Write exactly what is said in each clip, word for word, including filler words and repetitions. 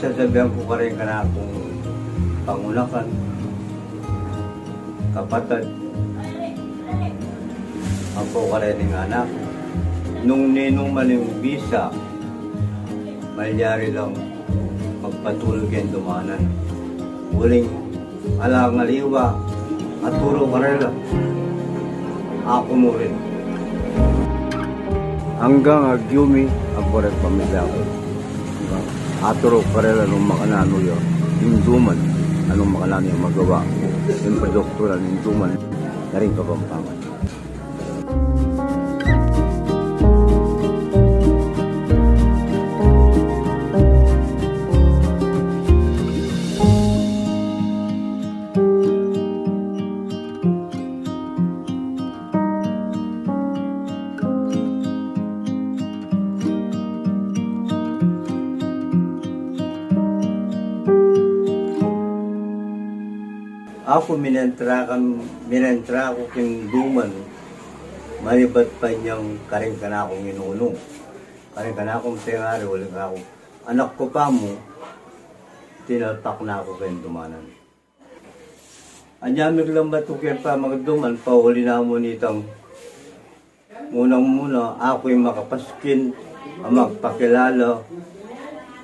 Sasabian ku karing kanakung pangunakan, kapatad, ampo karing anak, nung ninu man ing bisa, malyari lang magpatuloy keng dumanan. Uling alang aliwa, aturu karela. Aku mu rin. Anggang agyumi, ampo reng pamilya ku. Aturu karela nung makananu ya ing duman, a nung makananu ya magawa ing produktu na ning duman karing Kapampangan. Aku minentra kam-, minentra ku king duman, manibat pa inyang karing kanakung inunung. Karing kanakung pengari, uling aku, anak ku pa mu, tinalpak na ku keng dumanan. Anya miklambat ku keng pamagduman, pauli na mu nitang munang-muna, aku ing makapaskin a magpakilala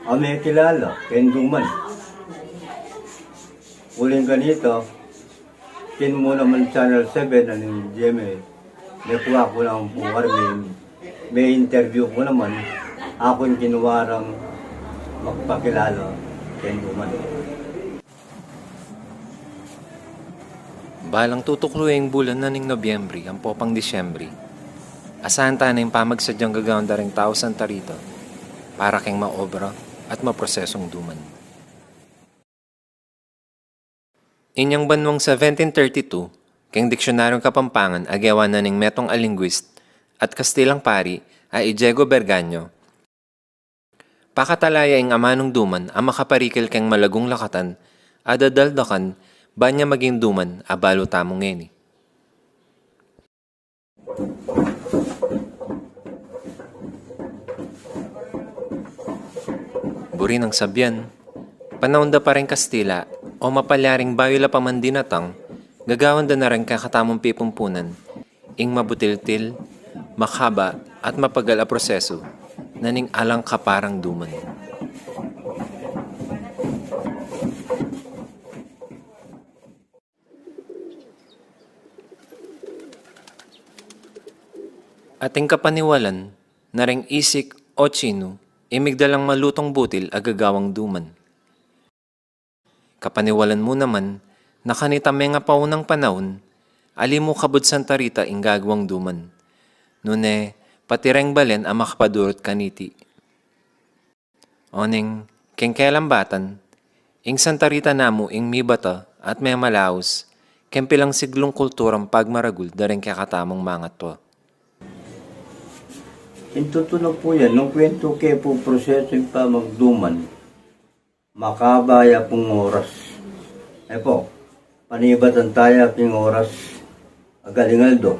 a mekilala keng duman. Uling kanita, kin mu naman Channel seven, a ning G M A, mekua ku naman pu karmi, me-interview ku naman, aku ing kinua rang magpakilala keng duman. Balang tutuklu ing bulan na ning Nobyembre ampo pang Disyembre, asahan ta na ing pamagsadyang gagawan da ring tau Santa Rita para keng maobra at maprosesung duman. Inyang banwang seventeen thirty-two, keng Diksyunaryung Kapampangan a gewa na ning metung a linguist at Kastilang pari a i Diego Bergaño, pakatala ya ing amanung duman a makaparikil keng malagung lakatan a dadaldakan ban ya maging duman a balu tamu ngeni. Buri nang sabian, panaun da pa reng Kastila o mapalyaring bayu la pa man dinatang, gagawan da na reng kekatamung pipumpunan ing mabutiltil, makaba at mapagal a prosesu na ning alang kaparang duman. Ating kapaniwalan na reng isik o chinu, ing migdalang malutung butil a gagawang duman. Kapaniwalan mu naman na kanita mengapaunang panaun, ali mu kabud Santa Rita ing gagawang duman. Nune, pati reng balen a makapadurut kaniti. Oneng, keng kelambatan, ing Santa Rita namu ing mibata at memalaus keng pilang siglung kulturang pagmaragul da reng kekatamung mangatua. Ing tutu na pu yan, nung kuwentu ke pu prosesu ing pamagduman, makaba ya pung oras. E pu, panibatan taya king oras, agaling aldo.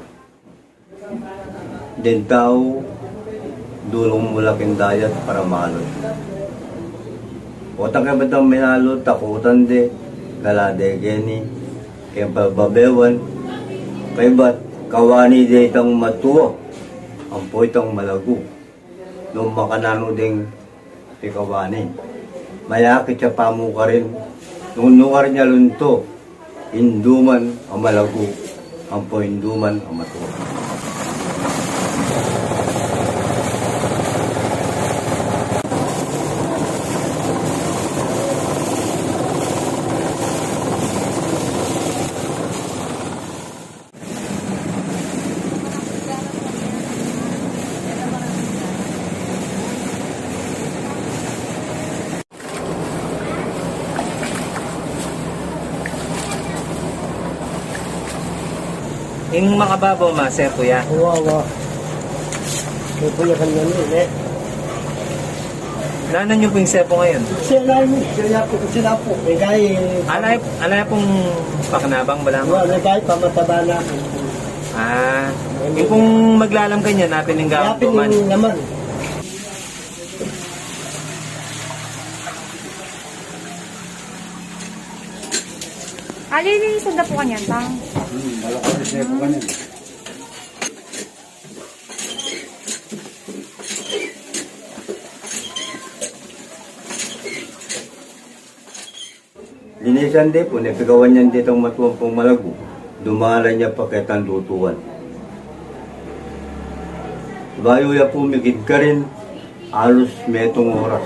Deng tau, dulung mu la king dayat para malut. Potang kaybat dang minalut, takutan de, gala de keni, keng pababewan, kaybat kawani de itang matua, ampo itang malagu. Nung makananu deng pikawani. Mayakit ya pa mu karin, nung nukarin ya lunto, ing duman a malagu, ampo ing duman a matua. Ing makababaw, ma, sepo ya. Wa, wa. Sepo ya kanyan, e. Nanan yu pu ing sepo ngeni? Sila yu, sila pu, sila pu. May gayi. Ala, ala pung pakanabang bala? Wa, may gayi pamataba na. A, ing pung maglalam kanyan, napin ing gawang duman. Napin ing laman. Alilinisan da pu kanyan, Tang? Hmm, malakas na pu kanyan. Linisan de pu, ne pigawan yan detang matuang pung malagu. Dumalan ya pa ketang lutuan. Bayu ya pu migid karin, alus metung oras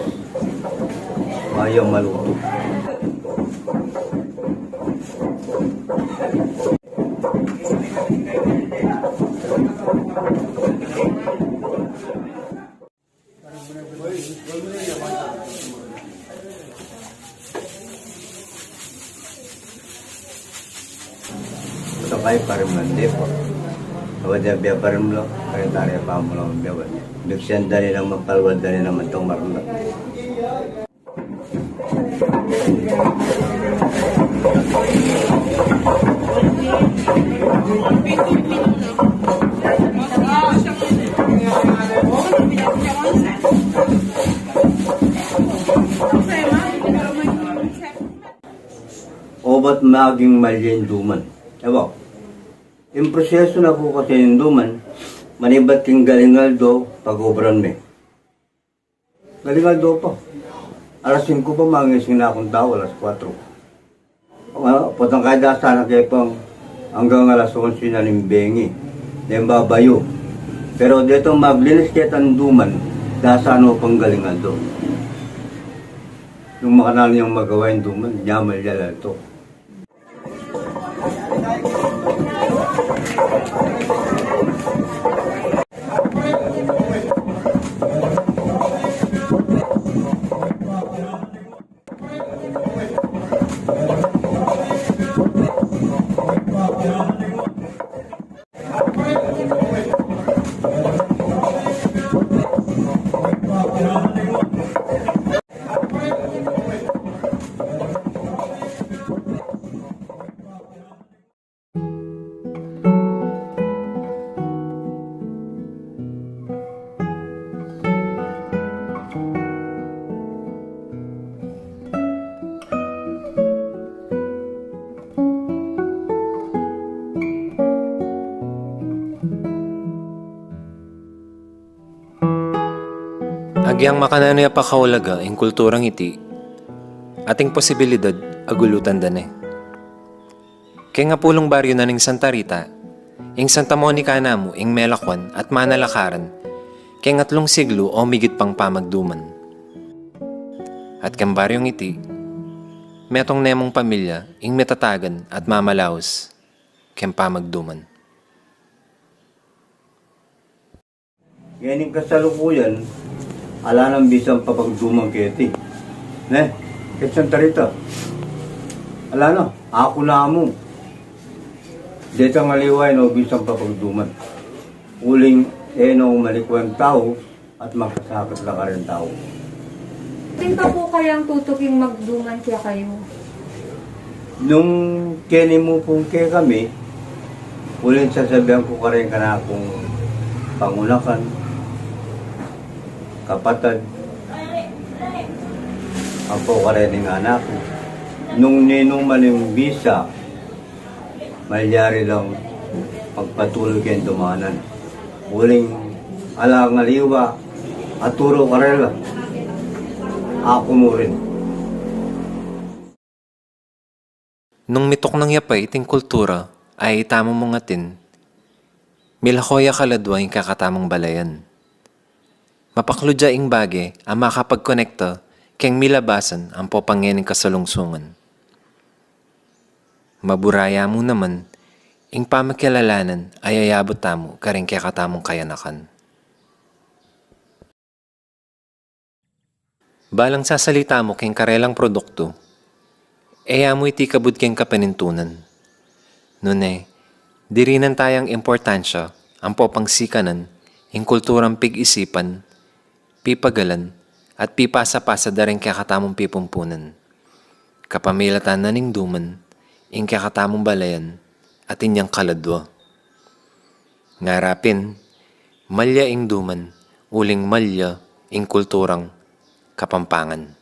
bayu ya malutu. Ito kay parimlan de pu. Awa de bia parimlo, kaya tari pa mu lang bia wal. Biksan da ne naman, palwal da ne naman tong marimlan. Obat maging malya ing duman. Ewa. Ing prosesu na pu kasi ning duman, manibat king galing aldo, pag-obran me. Galing aldo pa. Alas singko pa, mangising na kung tau, alas kwatro. Ah, potang kaya dasanan ke pang anggang alas onse na ning bengi. Deng babayu. Pero detang maglinis ketang duman, dasanan pang galing aldo. Nung makananu yang magawa ing duman, nyaman ya la to. Agyang makananu ya pa kaulaga ing kulturang iti, ating posibilidad a gulutan da ne. Keng apulung baryu na ning Santa Rita, ing Santa Monica namu ing melakwan at manalakaran keng atlung siglu o migit pang pamagduman. At keng baryung iti, metung ne mung pamilya ing mitatagan at mamalaus keng pamagduman. Ngening kasalukuyan, ala nang bisang papagduman keti. Ne? Keti Santa Rita. Ala na, aku na mu. Detang aliwa e no bisang papagduman. Uling e no malikwan tau at makasakit la karing tau. Atin pa pu kayang tutuking magduman kekayu? Nung keni mu pung kekami, uling sasabian ku karing kanakung pangunakan, kapatad, ampo karing anak ku, nung ninu man ing bisa, malyari lang magpatuloy keng dumanan. Uling alang aliwa, aturu karela, aku mu rin. Nung mituknang ya pa iting kultura a itamu mung atin, milako ya kaladwa ing kekatamung balayan. Mapaklud ya ing bage a makapagkonekta keng milabasan ampo pa ngening kasalungsungan. Mabura ya mu naman ing pamakilalanan a yayabut tamu karing kekatamung kayanakan. Balang sasalita mu keng karelang produktu, e ya mu iti kabud keng kapanintunan. Nune, dirinan tayang importansya ampo pangsikanan ing kulturang pig-isipan, pipagalan, at pipasa-pasa da ring kekatamung pipumpunan. Kapamilatan na ning duman, ing kekatamung balayan, atin yang kaladwa. Ngara pin, malya ing duman, uling malya ing kulturang Kapampangan.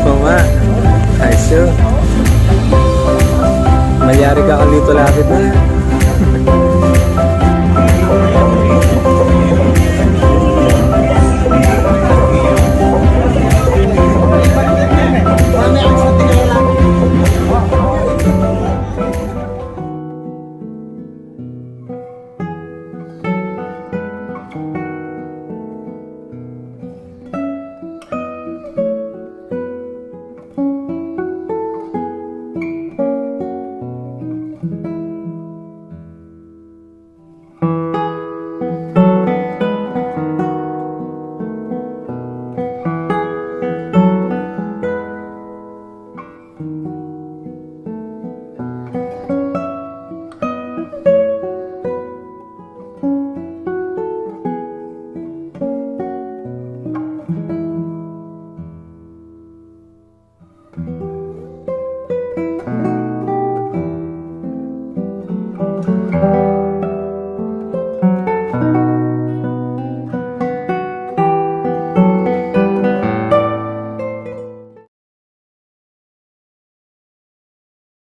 Poma, ayos yu. Malyari ka kang Lito Lapid na.